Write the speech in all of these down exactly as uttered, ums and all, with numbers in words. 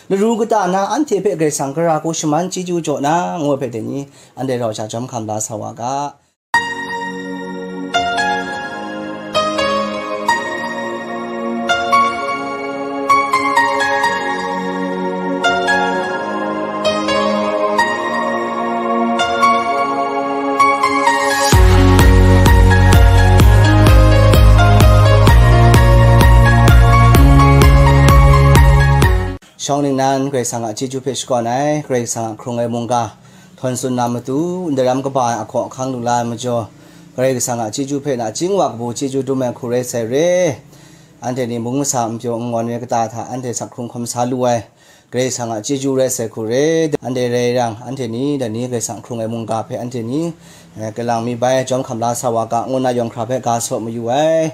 Laru kata na anhte hpe Karai Kasang gara hku shaman chyeju jaw na, ngu ai hpe dai ni, anhte rau sha jawm hkam la sa wa ga. Shawng ningnan Karai Kasang a chyeju hpe shakawn ai, Karai Kasang a hkrung ai mungga htawn tsun na matu, ndaram kaba ai ahkaw ahkang lu la ai majaw, Karai Kasang a chyeju hpe nachying wa kabu chyeju dum ai hku rai sai re. Anhte ni mung masa n pyaw n ngawn ai kata hta anhte sak hkrung hkawm sa lu ai, Karai Kasang a chyeju rai sai hku re. Anhte rai yang, anhte ni dai ni Karai Kasang hkrung ai mungga hpe anhte ni, eh, kalang mi bai jawm hkam la sa wa ga, ngu na yawng hkra hpe ga saw mayu ai.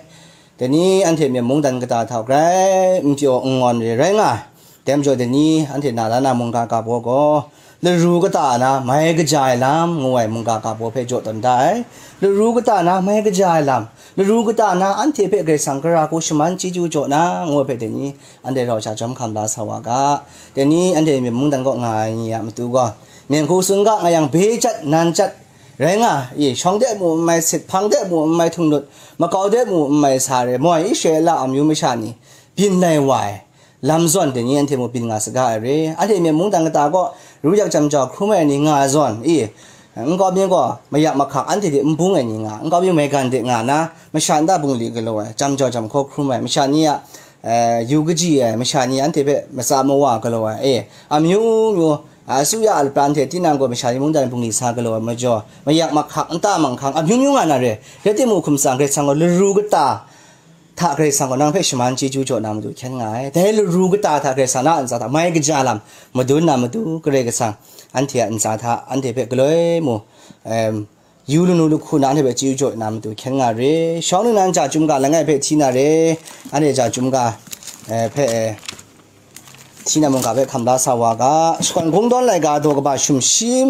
Dai ni anhte Myen mungdan kata hta grai n pyaw n ngawn re rai nga ai. Dai majaw dai ni anhte na la na mungga ga baw gaw, laru kata na mai kaja ai lam ngu ai mungga ga baw hpe jaw tawn da ai. Laru kata na mai kaja ai lam, laru kata na anhte hpe Karai Kasang gara hku shaman chyeju jaw na, ngu ai hpe dai ni anhte rau sha jawm hkam la sa wa ga. Dai ni anhte Myen mungdan kaw nga ai ni a matu gaw, myen hku tsun ga nga yang, bye jat, nan jat, rai nga, i, shawng de mu n mai sit, hpang de mu n mai htung lut, makau de mu n mai sa re, moi Israela amyu masha ni byin lai wa ai lam zawn dai ni anhte mu byin nga saga ai re. Anhte Myen mungdan kata kaw ru yak jam jau hkrum ai ni nga zawn, i, nkau mi gaw mayak mahkak anhte hte n bung ai ni nga, nkau mi maigan de nga na, masha nta bungli galaw ai, jam jau jam hkaw hkrum ai masha ni a, eh, yu kaji ai masha ni anhte hpe matsa mawa galaw ai, e, amyu myu, a, asuya a lapran hte tinang gaw masha ni mungdan bungli sa galaw ai majaw, mayak mahkak nta manghkang amyu myu nga na re. Rai timung, hkum tsang Karai Kasang gaw laru kata hta Karai Kasang gaw nang hpe shaman chyeju jaw na matu hkyen nga ai. Dai laru kata hta Karai Kasang na ntsa hta mai kaja lam madun na matu, Karai Kasang anhte a ntsa hta anhte hpe galoi mu, em, yu lanu lahku na anhte hpe chyeju jaw na matu hkyen nga re. Shawng ningnan ja chyum ga langai hpe hti na re, anhte ja chyum ga, eh, hpe, eh, hti na mungga hpe hkam la sa wa ga, shakawn kungdawn laika daw kaba shumshi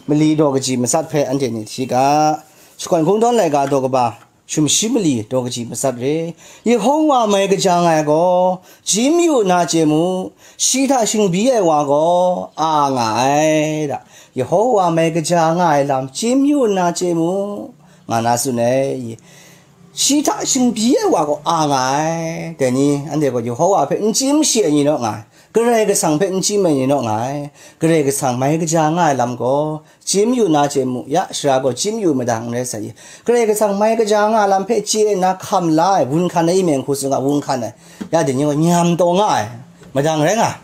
mali daw kaji matsat hpe anhte ni hti ga. Shakawn kungdawn laika daw kaba shumshi mali daw kaji matsat re. Yehowa mai kaja nga ai gaw, chyim yu na chye mu, shi hta shingbyi ai wa gaw a nga ai, da. Yehowa mai kaja nga ai lam chyim yu nna chye mu, nga na tsun ai. Shi hta shingbyi ai wa gaw a nga ai. Dai ni, anhte gaw Yehowa hpe n chyim shi ai ni naw nga ai. Karai Kasang hpe n chyim ai ni naw nga ai. Karai Kasang mai kaja nga ai lam gaw, chyim yu na chye mu, ya, sara gaw chyim yu madang n rai sai. Karai Kasang mai kaja nga ai lam hpe chye nna hkam la ai, wun hkan ai, i myen hku tsun ga, wun hkan ai, ya, dai ni gaw nyam taw nga ai, madang rai nga ai.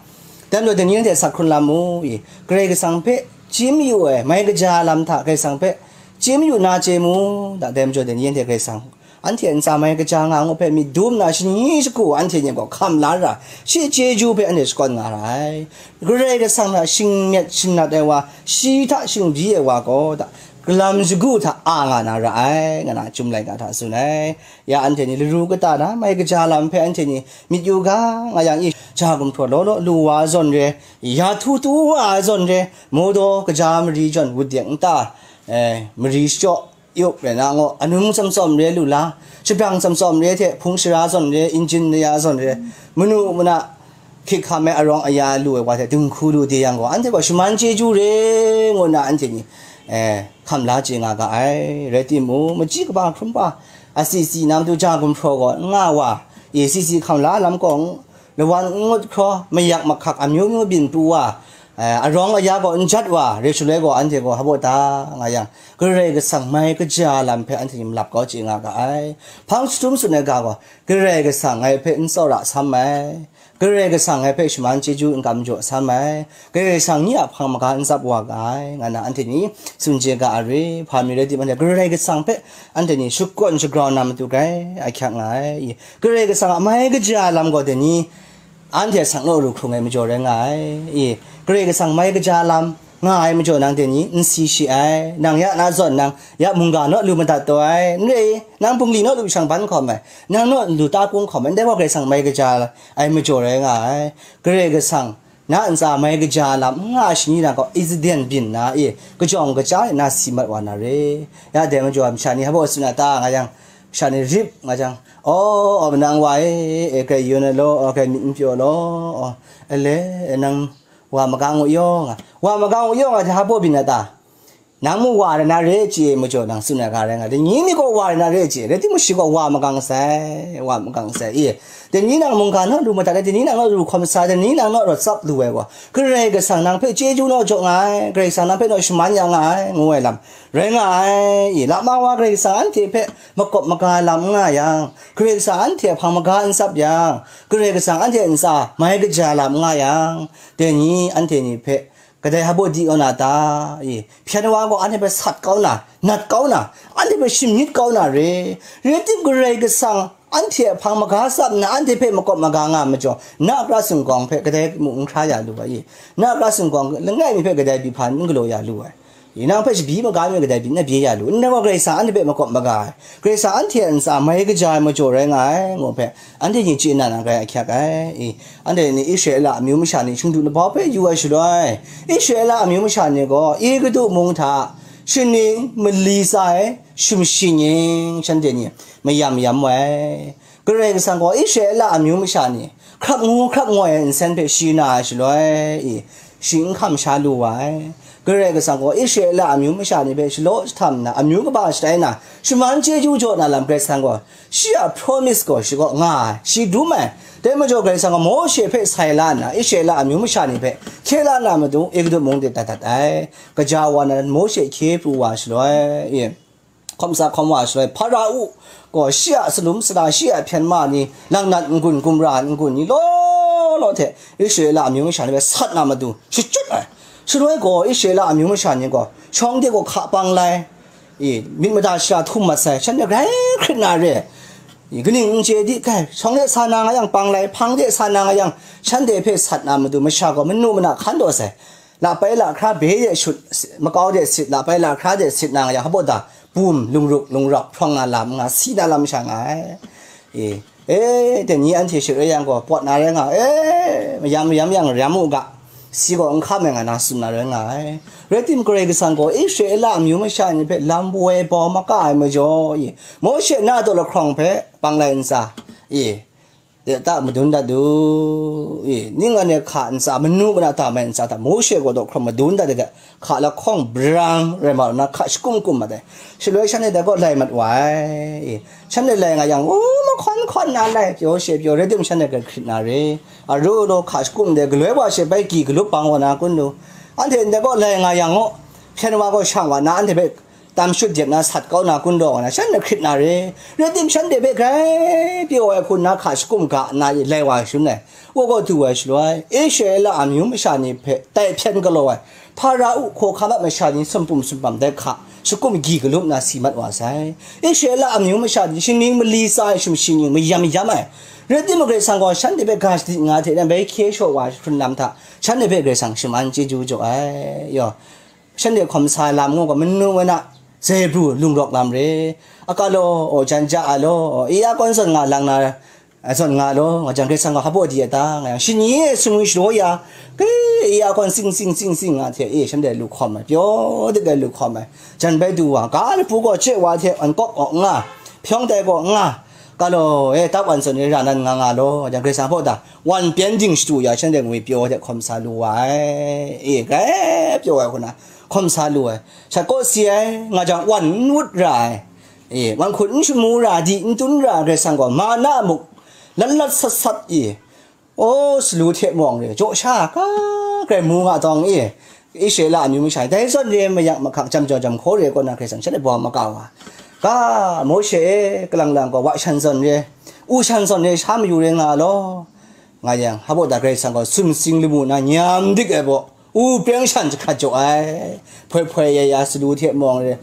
Dai majaw dai ni anhte sak hkrun lam mu i, Karai Kasang hpe chyim yu ai, mai kaja lam hta Karai Kasang hpe chyim yu na chye mu, da, dai majaw dai ni anhte Karai Kasang, anhte ntsa mai kaja nga ngu hpe myit dum na shani shagu anhte ni gaw hkam la ra, shi chyeju hpe anhte shakawn nga ra ai. Karai Kasang hta shingmyet shingnat ai wa, shi hta shingbyi ai wa gaw, da, galam shagu hta a nga na ra ai, nga na Chyum laika hta tsun ai. Ya anhte ni laru kata na mai kaja lam hpe anhte ni myit yu ga nga yang i, ja gumhpraw law law lu wa zawn re, ya htu tu wa ai zawn re, mawdaw kaja mari jawn wut dek nta, eh, mari shachyaw yup rai na ngaw, anung tsawm tsawm re lu la, shabrang tsawm tsawm re hte hpung shara zawn re, injin ya zawn re, manu mana hkik hkam ai arawng aya lu ai wa hte dinghku lu de yang gaw, anhte gaw shaman chyeju re ngu nna anhte ni, eh, hkam la chye nga ga ai. Rai timung, machyi kaba hkrum pa, asi si na matu ja gumhpraw gaw n nga wa, e si si hkam la lam gaw, lawan n ngut hkraw, mayak mahkak amyu myu byin pru wa, eh, arawng aya gaw n jat wa, re shaloi gaw anhte gaw hpa baw da nga yang, Karai Kasang mai kaja lam hpe anhte ni malap kau chye nga ga ai. Hpang jahtum tsun ai ga gaw, Karai Kasang ngai hpe n tsawra sam ai. Karai Kasang ngai hpe shaman chyeju n kam jaw sam ai, Karai Kasang ni a hpang maga n tsap wa ga ai, nga na anhte ni tsun chye ga a re. Hpa mi rai timung, anhte Karai Kasang hpe anhte ni shakawn shagrau na matu grai ahkyak nga ai. Karai Kasang a mai kaja lam gaw dai ni, anhte asak naw lu hkrung ai majaw rai nga ai. Karai Kasang mai kaja lam nga ai majaw nang dai ni n si shi ai. Nang ya na zawn nang ya mungga naw lu madat taw ai. N re, nang bungli naw lu shang ban hkawm ai. Nang naw lu ta kung hkawm ai. Ndai gaw Karai Kasang mai kaja ai majaw rai nga ai. Karai Kasang na ntsa mai kaja lam n nga ai shani na gaw, accident byin na e, kajawng kaja e na si mat wa na re. Ya dai majaw masha ni hpa baw tsun a ta nga yang, sha ni rip nga jang, "Aw, aw, nang wa e, e, grai yun ai law, aw, grai myit n pyaw law, aw, ele, e, nang wa magang u yaw nga, wa magang u yaw nga, hpa baw byin na ta? Nang mu wa rai na re chye majaw, nang tsun ai ga rai nga, dai ni mi gaw wa rai na re chye, rai timung, shi gaw wa magang sai, wa magang sai, i, dai ni nang mungga naw lu madat ai, dai ni nang naw lu hkawm sa, dai ni nang naw rawt tsap lu ai gaw, Karai Kasang nang hpe chyeju naw jaw nga ai, Karai Kasang nang hpe naw shaman ya nga ai, ngu ai lam rai nga ai, i, lama wa Karai Kasang anhte hpe makawp maga lam n nga yang, Karai Kasang anhte hpang maga n tsap yang, Karai Kasang anhte ntsa mai kaja lam n nga yang, dai ni anhte ni hpe kadai hpa baw di kaw na ta? I, hpyen wa gaw anhte hpe sat kau na, nat kau na, anhte hpe shimyit kau na re. Rai tim, Karai Kasang anhte hpang maga tsap nna, anhte hpe makawp maga nga majaw, na pra singkawng hpe kadai mung n hkra ya lu ai, i, na pra singkawng langai mi hpe kadai byi hpan n galaw ya lu ai, i, nang hpe shabyi maga mi kadai byin na bye ya lu, ndai gaw Karai Kasang anhte hpe makawp maga ai, Karai Kasang anhte a ntsa mai kaja ai majaw rai nga ai, ngu hpe, anhte ni chye na na rai ahkyak ai, i, anhte ni Israela amyu masha ni shingdu labau hpe yu ai shaloi, Israela amyu masha ni gaw Egutu mung hta shaning mali tsa ai sumshi nying shanhte ni mayam yam ai. Karai Kasang gaw Israela amyu masha ni hkrap ngu hkrap ngoi ai nsen hpe shi na ai shaloi, i, shi n hkam sha lu wa ai. Karai Kasang gaw Israela amyu masha ni hpe shalaw jahtam nna, amyu kaba shatai na, shaman chyeju jaw na lam Karai Kasang gaw, shi a promise gaw shi kaw nga ai, shi dum ai. Dai majaw Karai Kasang gaw Mawshe hpe sai la nna, Israela amyu masha ni hpe hkye la na matu, Egutu mung de dat dat ai. Kaja wa na Mawshe hkye pru wa shaloi, i, hkawm sa hkawm wa shaloi, Hpara-u gaw shi a salum sara, shi a hpyen ma ni, langnat n-gun, gumra n-gun ni law law hte Israela amyu masha ni hpe sat na matu shachyut ai. Shaloi gaw Israela amyu masha ni gaw shawng de gaw hka pang lai, i, myit mada shara htum mat sai, shanhte grai hkrit na re. I, kaning n chye di, kai, shawng de sa na nga yang pang lai, hpang de sa na nga yang, shanhte hpe sat na matu masha gaw manu mana hkan taw sai. Lapai lahkra be de shut, makau de sit, lapai lahkra de sit na nga yang, hpa baw da, bum, lungruk, lungrap, hprawng na lam nga, si na lam sha nga ai. E, e, dai ni anhte shut rai yang gaw, pawt na rai nga, e, mayam mayam yang ram u ga, si gaw n hkam ai nga na tsun na rai nga ai. Rai tim, Karai Kasang gaw Israela amyu masha ni hpe lam woi bau maka ai majaw, i, Mawshe na daw lahkawng hpe panglai ntsa, i, de ta madun dat du, i, ning anhte hka ntsa, manu mana ta mai ntsa hta, Mawshe gaw daw hkrum madun dat de, hka lahkawng brang rai ma na, hka shakum kum mat ai. Shaloi shanhte dai gaw lai mat wa ai, i, shanhte lai nga yang, u, mahkawn hkawn na lai, pyaw she pyaw, rai tim shanhte grai hkrit na re, aru law hka shakum de, galoi wa she bai gyi galup bang wa na kun du, anhte ndai gaw lai nga yang gaw, hpyen wa gaw shang wa na, anhte hpe tam shut dep na sat kau na, kun daw na, shanhte hkrit na re, rai tim shanhte hpe grai pyaw ai hku nna hka shakum ga nna lai wa shangun ai, wa gaw du ai shaloi, Israela amyu masha ni hpe tai hpyen galaw ai, Hpara-u hkawhkam a masha ni sumpum sumpam dai hka shakum gyi galup na si mat wa sai. Israela amyu masha ni shaning mali tsa ai sumshi nying mayam yam ai, rai tim, Karai Kasang gaw shanhte hpe ga shadit nga hte nan bai hkye shaw wa hkrun lam hta, shanhte hpe Karai Kasang shaman chyeju jaw ai, yaw. Shanhte hkawm sa ai lam ngu gaw, manu mana, zai pru lung rawk lam re, a ga law, aw, jan ja a law, aw, i a kawn zawn nga lang na, a zawn nga law, nga jang Karai Kasang gaw hpa baw di a ta, nga yang, shani e sumwi shadaw ya, ke, i a kawn tsing tsing tsing tsing nga hte, e, shanhte lu hkawm ai, pyaw dik ai lu hkawm ai, jan bai du wa, ga lapu gaw chye wa hte, an kawk awk nga, hpyawng tai gaw nga, ga law, e, tap wan zawn e ra nan nga nga law, nga jang Karai Kasang hpaw da, wan pyan ding shadu ya, shanhte ngwi pyaw hte hkawm sa lu wa ai, e, grai pyaw ai hku na, hkawm sa lu ai. Shat kaw si ai, nga jang wan n wut ra ai, e, wan hkut n shamu ra, di n tun ra, Karai Kasang gaw, mana muk, lat lat sat sat, e, o, salu hte mawng re, jaw sha, ka, grai mu nga tawng, e, Israela amyu masha, dai zawn re, mayak mahkak, jam jaw jam hkaw re, kaw na Karai Kasang shanhte baw makau ai. Ga, Mawshe e, kalang lang gaw, wa shan zawn re, u shan zawn re, sha mayu re nga law, nga yang, hpa baw da Karai Kasang gaw sumsing lamu na nyam dik ai baw, u preng shan jahkrat jaw ai, hpoi hpoi ya ya salu hte mawng re,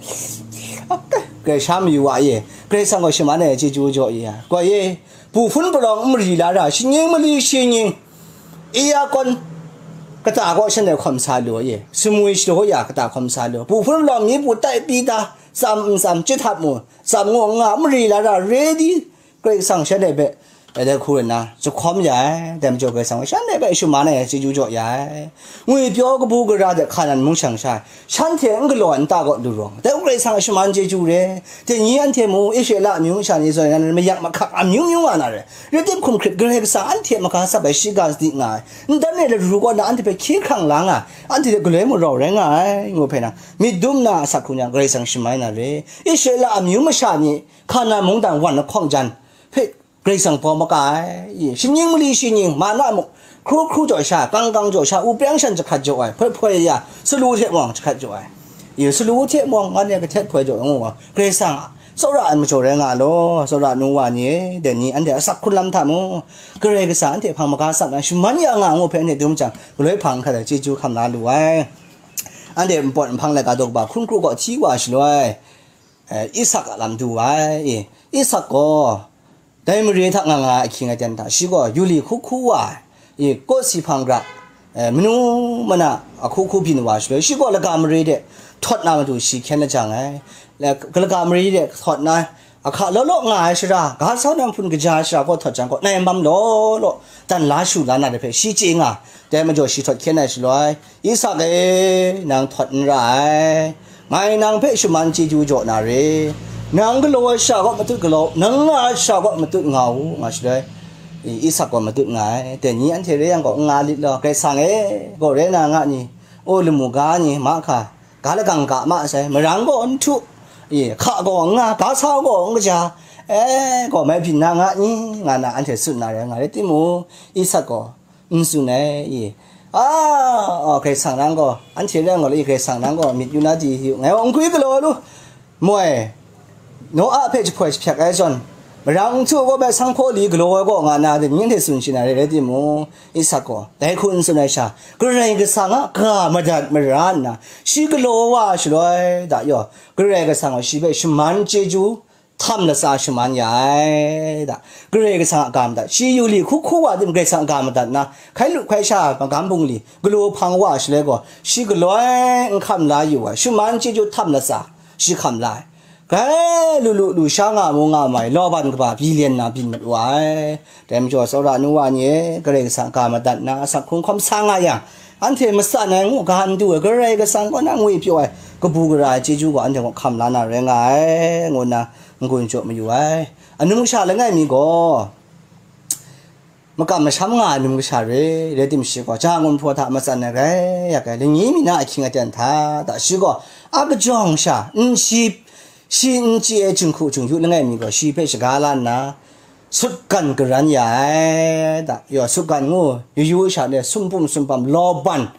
grai sha mayu wa ye, Karai Kasang gaw shaman ai chyeju jaw ya, gaw ye, bu hpun palawng n mari la ra, shanying mali shi nying, i a kawn kata gaw shanhte hkawm sa lu ye, sumwi shadaw ya kata hkawm sa lu, bu hpun palawng mi bu tai pyi ta, tsam n tsam, chye hta mu, tsam ngu n nga, n mari la ra, re di, Karai Kasang shanhte hpe Dai hku nna, jahkawm ya ai, dai majaw Karai Kasang shanhte hpe shaman ai chyeju jaw ya ai. Ngwi pyaw kabu gara de hka nan mung shang sha, shanhte n galaw ai nta kaw lu rawng, dai Karai Kasang a shaman chyeju re. Dai ni anhte mu, Israela amyu masha ni zawn nan mayak mahkak amyu myu nga na re. Rai tim hkum hkrit Karai Kasang anhte maga tsap ai shiga sadi nga ai. Ntan e laru kaw na anhte hpe hkye hkrang la nga ai, anhte hte galoi mung rau rai nga ai, ngu hpe nang, myit dum na asak hkrung yang Karai Kasang shaman na re. Israela amyu masha ni Hkanan mungdan wan lahkawng jan hpe Karai Kasang baw maka ai. I, shinggyim mali shinggyim, mana muk, hkru hkru jaw sha, kang kang jaw sha, wupyang shan jahkrat jaw ai, hpoi hpoi ya, salu hte mawng jahkrat jaw ai. I, salu hte mawng, ngan e kahtet hpoi jaw ngu wa, Karai Kasang a tsawra ai majaw rai nga law, tsawra nu wa ni e, dai ni anhte asak hkrung lam hta mung, Karai Kasang anhte hpang maga tsap na shaman ya nga ngu hpe anhte dum jang, galoi hpang hkra chyeju hkam la lu ai. Anhte npawt nhpang laika daw kaba hkun kru gaw hti wa shaloi, eh, Isak a lam du ai. I, Isak gaw dai mare hta nga nga ai ahkying aten hta, shi gaw yu li hku hku wa ai. I, kawsi hpang gra, eh, manu mana a hku hku byin wa shaloi, shi gaw laga mare de htawt na matu shi hkyen lajang ai. La-, laga mare de htawt na, ahka law law nga ai shara, ga sau na nhpun kaja ai shara gaw htawt jang gaw, nai mam law law dan la shu la na de hpe shi chye nga, dai majaw shi htawt hkyen ai shaloi, Isak e, nang htawt n ra ai, ngai nang hpe shaman chyeju jaw na re, nang galaw ai sha kaw matut galaw, nang nga ai sha kaw matut nga u, nga shaloi, Isak gaw matut nga ai. Dai ni anhte re yang gaw, n nga lit law, Karai Kasang e, gaw rai na nga ni, o lamu ga ni, mahka, ga lagang ga ma sai, marang gaw n htu, i, hka gaw n nga, ga sa gaw n kaja, e, gaw mai byin na nga ni, nga na anhte tsun na rai nga rai timung, Isak gaw n tsun ai, i, a, o, Karai Kasang nang gaw, anhte rai nga law, i, Karai Kasang nang gaw myit yu na di yu, ngai gaw n gwi galaw lu, moi, Noa hpe jahpoi jahpyak ai zawn, marang n htu gaw bai sanghpaw li galaw ai gaw nga na, dai ni anhte tsun shi na rai rai timung, Isak gaw dai hku n tsun ai sha, Karai Kasang a ga madat mara nna, shi galaw wa shaloi, da yaw, Karai Kasang gaw shi hpe shaman chyeju htam latsa shaman ya ai, da, Karai Kasang a ga madat, shi yu li hku hku wa tim Karai Kasang a ga madat nna, hkai lu hkai sha magam bungli galaw hpang wa shaloi gaw, shi galoi n hkam la yu ai, shaman chyeju htam latsa shi hkam la ai. Grai lu lu lu sha nga mu nga mai, Laban kaba bilyen na byin mat wa ai. Dai majaw, tsawra nu wa ni e, Karai Kasang ga madat na asak hkrung hkawm sa nga yang, anhte matsan ai ngu ga n du ai, Karai Kasang kaw na ngwi pyaw ai kabu gara ai chyeju gaw anhte kaw hkam la na rai nga ai, ngu nna n-gun jaw mayu ai. Anum kasha langai mi gaw, makam masham nga ai num kasha re, rai timung shi gaw, ja ngun hpaw hta matsan ai grai yak ai, lani mi na ahkying aten hta, da shi gaw, a kajawng sha, n shi, shi n chye ai jinghku jingyu langai mi gaw, shi hpe shaga la nna, sutgan garan ya ai, da, yaw, sutgan ngu, yu yu sha de, sumpum sumpam, Laban,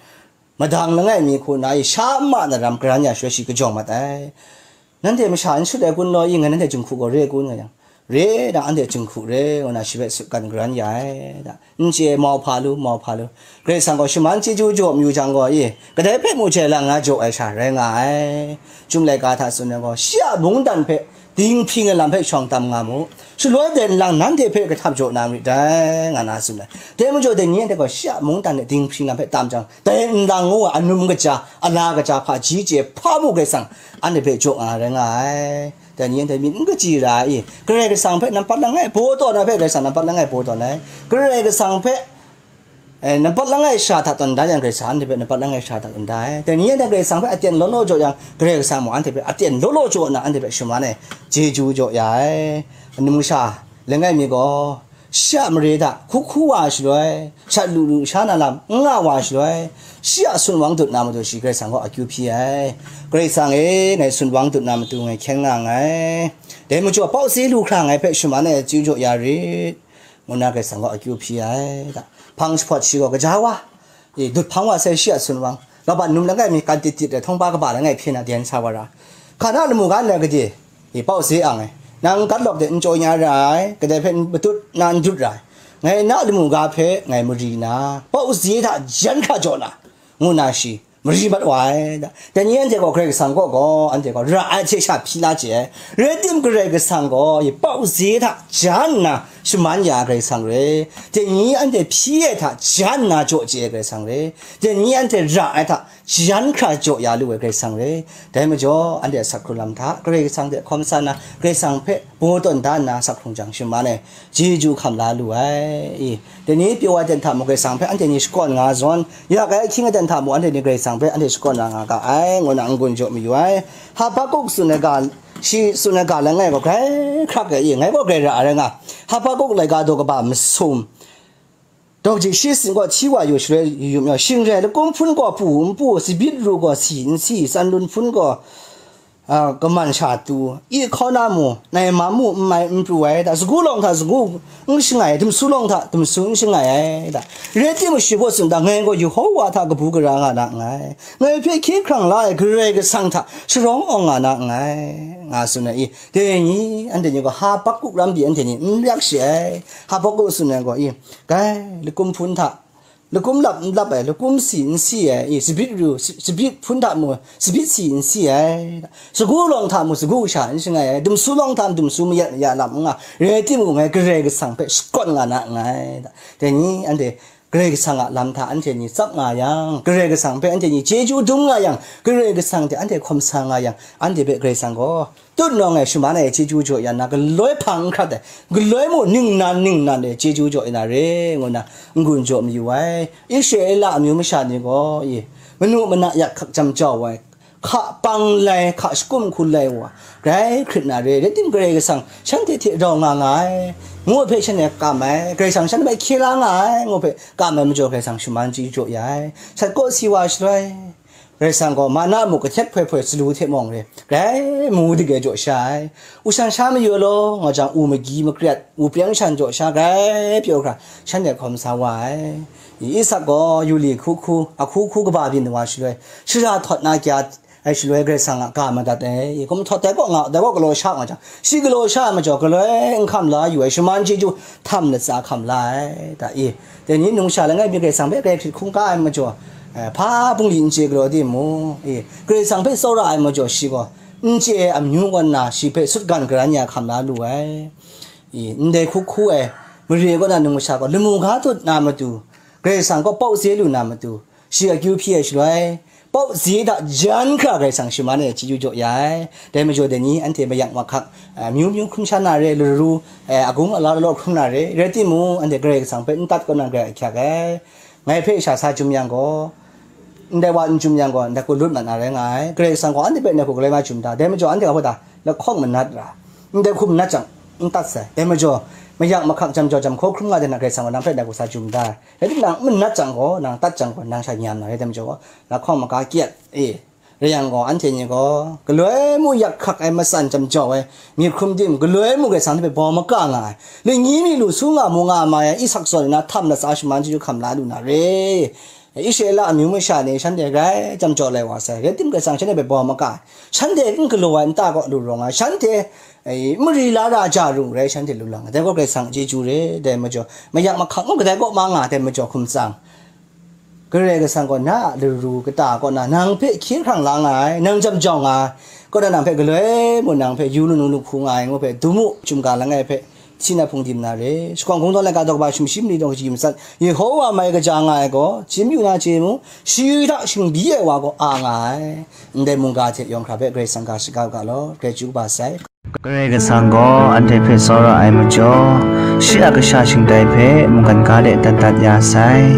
madang langai mi hku na i, sha ma na ram garan ya shaloi shi kajawng mat ai. Nanhte masha n shut ai kun law i, ngai nanhte jinghku gaw re kun nga yang, re da, anhte jinghku re, ngu na shi hpe sutgan garan ya ai, da. N chye ai mau hpa lu, mau hpa lu. Karai Kasang gaw shaman chyeju jaw mayu jang gaw i, kadai hpe mu jai lang nga jaw ai sha rai nga ai. Chyum laika hta tsun ai gaw, shi a mungdan hpe dinghpring ai lam hpe shawng tam nga mu. Shaloi de nlang nanhte hpe kahtap jaw na marit dai, nga na tsun ai. Dai majaw, dai ni anhte gaw shi a mungdan hte dinghpring lam hpe tam jang, dai nlang ngu ai anum kaja, ala kaja hpaji chye hpa mu Karai Kasang anhte hpe jaw nga rai nga ai. Dai ni anhte myit n kaji ra ai i, Karai Kasang hpe nampat langai baw tawn ai hpe Karai Kasang nampat langai baw tawn ai. Karai Kasang hpe, eh, nampat langai sha hta tawn da yang, Karai Kasang anhte hpe nampat langai sha hta tawn da ai. Dai ni anhte Karai Kasang hpe aten law law jaw yang, Karai Kasang mung anhte hpe aten law law jaw nna anhte hpe shaman ai, chyeju jaw ya ai. Anum kasha langai mi gaw, shi a mare hta hku hku wa shaloi, shat lu lu sha na lam n nga wa shaloi, shi a sunwang dut na matu shi Karai Kasang gaw akyu hpyi ai. Karai Kasang e, ngai sunwang dut na matu ngai hkyen nga nngai. Dai majaw, pau si lu hkra ngai hpe shaman ai chyeju jaw ya rit, ngu na Karai Kasang gaw akyu hpyi ai, da. Hpang jahpawt shi gaw gaja wa, e, dut hpang wa sai shi a sunwang, laban num langai mi kan tit tit ai, htawngba kaba langai hpyen na den sa wa ra. Hka na lamu ga nna gade, e, pau si ang ai, nang gat lawk de n chyaw nya ra ai, kadai hpe n matut na n dut ra ai, ngai na lamu ga hpe ngai mari na, pau si hta jan hkra jaw na, ngu na shi mari mat wa ai. Dai ni anhte gaw Karai Kasang kaw gaw, anhte gaw ra ai hte sha hpyi la chye ai. Rai tim, Karai Kasang gaw, i pau ze hta jan nna shaman ya ai Karai Kasang re. Dai ni anhte hpyi ai hta jan nna jaw chye ai Karai Kasang re. Dai ni anhte ra ai hta jan hkra jaw ya lu ai Karai Kasang re. Dai majaw, anhte a sak hkrung lam hta Karai Kasang hte hkawm sa nna, Karai Kasang hpe baw tawn da nna sak hkrung jang shaman ai, chyeju hkam la lu ai. I, dai ni pyaw ai ten hta mung Karai Kasang hpe anhte ni shakawn nga zawn, yak ai ahkying aten hta mung anhte ni Karai Kasang hpe anhte shakawn na nga ga ai, ngu na n-gun jaw mayu ai. Habakuk tsun ai ga, shi tsun ai ga langai gaw grai hkrak ai, i, ngai gaw grai ra ai rai nga. Habakuk laika daw kaba masum, daw ji shi sin gaw hti wa yu shaloi yu yu mayu, shing rai, lakum hpun gaw pu n pu, tsabit ru gaw si n si, tsan lun hpun gaw, a, kaman sha tu, i hkauna mu, nai mam mu, n mai n pru ai, da, sagu lawng hta sagu n shangai, dumsu lawng hta dumsu n shangai ai, da. Rai timung, shi baw tsun da, ngai gaw Yehova hta kabu gara nga na nngai, ngai hpe hkye hkrang la ai Karai Kasang hta sharawng awng nga na nngai, nga tsun ai, i, dai ni, anhte ni gaw Habakuk ram pyi anhte ni n yak shi ai. Habakuk tsun ai gaw, i, kai, lakum hpun hta, lakum lap n lap ai, lakum si n si ai, i, tsabit ru, tsabit hpun hta mu, tsabit si n si ai, sagu lawng hta mu, sagu sha n shangai ai, dumsu lawng hta dumsu mayat maya lam n nga, rai timung, ngai Karai Kasang hpe shakawn nga na nngai. Dai ni, anhte Karai Kasang a lam hta anhte ni tsap nga yang, Karai Kasang hpe anhte ni chyeju dum nga yang, Karai Kasang hte anhte hkawm sa nga yang, anhte hpe Karai Kasang gaw tut nawng ai, shaman ai chyeju jaw ya na, galoi hpang n hkrat ai, galoi mu ningnan ningnan ai chyeju jaw ya na re, ngu na n-gun jaw mayu ai. Israela amyu masha ni gaw, i, manu mana yak hkak jam jau ai, hka pang lai, hka shakum hku lai wa, grai hkrit na re, rai tim, Karai Kasang shanhte hte rau nga nga ai, ngu hpe shanhte kam ai, Karai Kasang shanhte hpe hkye la nga ai, ngu hpe kam ai majaw, Karai Kasang shaman chyeju jaw ya ai. Sat kaw si wa shaloi, Karai Kasang gaw mana mu kahtet hpoi hpoi salu hte mawng re, grai mu dik e jaw sha ai. U shan sha mayu law, nga jang, u magyi makrat, u preng shan jaw sha, grai pyaw hkra, shanhte hkawm sa wa ai. I Isak gaw yu li hku hku, a hku hku kaba byin wa shaloi, shara htawt na kya ai shaloi, Karai Kasang a ga madat ai. I kum htawt dai kaw nga, dai kaw galaw sha nga jang, shi galaw sha ai majaw, galoi n hkam la yu ai, shaman chyeju htam latsa hkam la ai, da, i, dai ni numsha langai mi Karai Kasang hpe grai hkrit hkungga ai majaw, eh, hpa bungli n chye galaw timung, i, Karai Kasang hpe tsawra ai majaw, shi gaw n chye ai amyu kaw nna, shi hpe sutgan garan ya hkam la lu ai. I, ndai hku hku ai mare kaw na numsha gaw lamu ga tut na matu, Karai Kasang kaw pau ze lu na matu, shi akyu hpyi ai shaloi, pau ze hta jan hkra Karai Kasang shaman ai chyeju jaw ya ai. Dai majaw, dai ni anhte mayak mahkak, a, myu myu hkrum sha na re, laru, e, agung alar law hkrum na re, rai timung, anhte Karai Kasang hpe n tat kaw na, grai ahkyak ai. Ngai hpe sha sa jum yang gaw, ndai wa n jum yang gaw, ndai hku lut mat na rai nga ai. Karai Kasang gaw anhte hpe ndai hku galoi ma jum da. Dai majaw, anhte ga hpa ta lahkawng manat ra, ndai hku manat jang, n tat sai. Dai majaw, mayak mahkak jam jau jam hkaw hkrum nga de na, Karai Kasang gaw nang hpe ndai hku sa jum da. Rai timung, nang n manat jang gaw, nang tat jang gaw, nang sha nyam na rai, dai majaw gaw, lahkawng maga kyet, e, rai yang gaw, anhte ni gaw galoi mu yak hkak ai, matsan jam jau ai, myit hkrum tim, galoi mu Karai Kasang hpe baw maka nga ai, lani mi lu su nga mu nga ma ai, Isak zawn nna htam latsa shaman chyeju hkam la lu na re. Israela amyu masha ni shanhte grai jam jau lai wa sai, rai tim, Karai Kasang shanhte hpe baw maka ai, shanhte n galaw ai nta kaw lu rawng ai, shanhte, e, mari la ra ja rung rai, shanhte lu lang ai, dai gaw Karai Kasang a chyeju re. Dai majaw, mayak mahkak mung kadai kaw ma nga, dai majaw hkum tsang, Karai Kasang gaw na a laru kata kaw na nang hpe hkye hkrang la nga ai, nang jam jau nga ai, kaw na nang hpe galoi mu, nang hpe yu lanu lu hku nga ai, ngu hpe dum u, chyum ga langai hpe, si na hpung dim na re. Shakawn Kungdawn laika daw kaba sumshi mali daw kaji matsat, Yehova mai kaja nga ai gaw, chyim yu na chye mu, shi hta shingbyi ai wa gaw a nga ai. Ndai mungga hte yawng hkra hpe Karai Kasang ga shaga u ga law, grai chyu kaba sai. Karai Kasang gaw anhte hpe tsawra ai majaw, shi a kasha shingtai hpe mungkan ga de dat dat ya sai.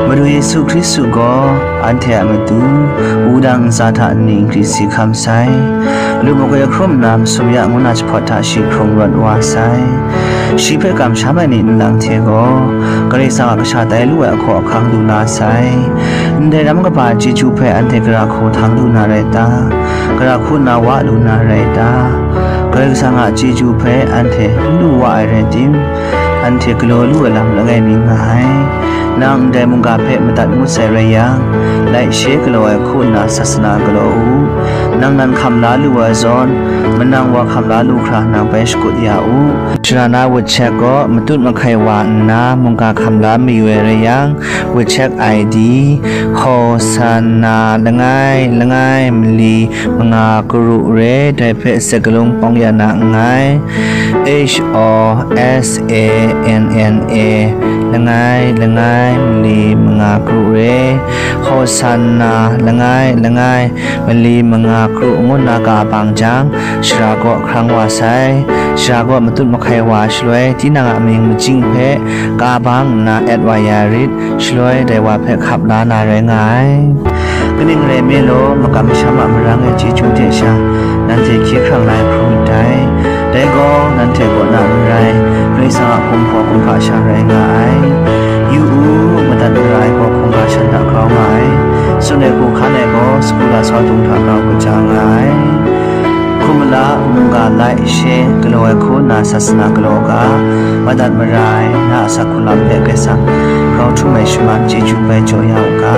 Madu Yesu Hkristu gaw anhte a matu, wudang ntsa hta nni nkri si hkam sai. Lupmuk e hkrum nna masum ya ngu na jahpawt hta shi hkrung rawt wa sai. Shi hpe kamsham ai ni nlang hte gaw, Karai Kasang a kasha tai lu ai ahkaw ahkang lu la sai. Ndai ram kaba chyeju hpe anhte gara hku htang lu na rai ta? Gara hku na wa lu na rai ta? Karai Kasang a chyeju hpe anhte n lu wa ai rai tim, anhte galaw lu ai lam langai mi nga ai. Nang ndai mungga hpe madat ngut sai rai yang, Lai she galaw ai hku nna sasana galaw u. Nang nan hkam la lu ai zawn, manang wa hkam la lu hkra nang bai shakut ya u. Sara na wut chek gaw matut mahkai wa nna mungga hkam la mayu ai rai yang, wut chek I D, Hosanna langai langai mali manga karu re, dai hpe sakalung pawng ya na nngai. H O S A N N A, langai langai mali manga karu re, Hosanna langai langai mali manga karu ngu nna ka bang jang, sara kaw hkrang wa sai. Sara kaw matut mahkai wa shaloi, tinang a mying majing hpe ka bang nna et wa ya rit, shaloi dai wa hpe hkap la na rai nga ai. Kaning rai nme law, makam masham a marang e chyeju hte sha, nanhte hkye hkrang lai hkrum myit dai. Dai gaw, nanhte kaw na n rai, Karai Kasang a kumhpaw kumhpa sha rai nga ai. Yu u, madat mara ai gaw hkungga shan hta grau nga ai. Tsun ai hku hkan ai gaw, sagu lasau dung hta grau kaja nga ai. Hkum mala, mungga lai she galaw ai hku nna sasana galaw ga, madat mara ai na a asak hku lam hpe Karai Kasang grau htum ai shaman chyeju bai jaw ya u ga.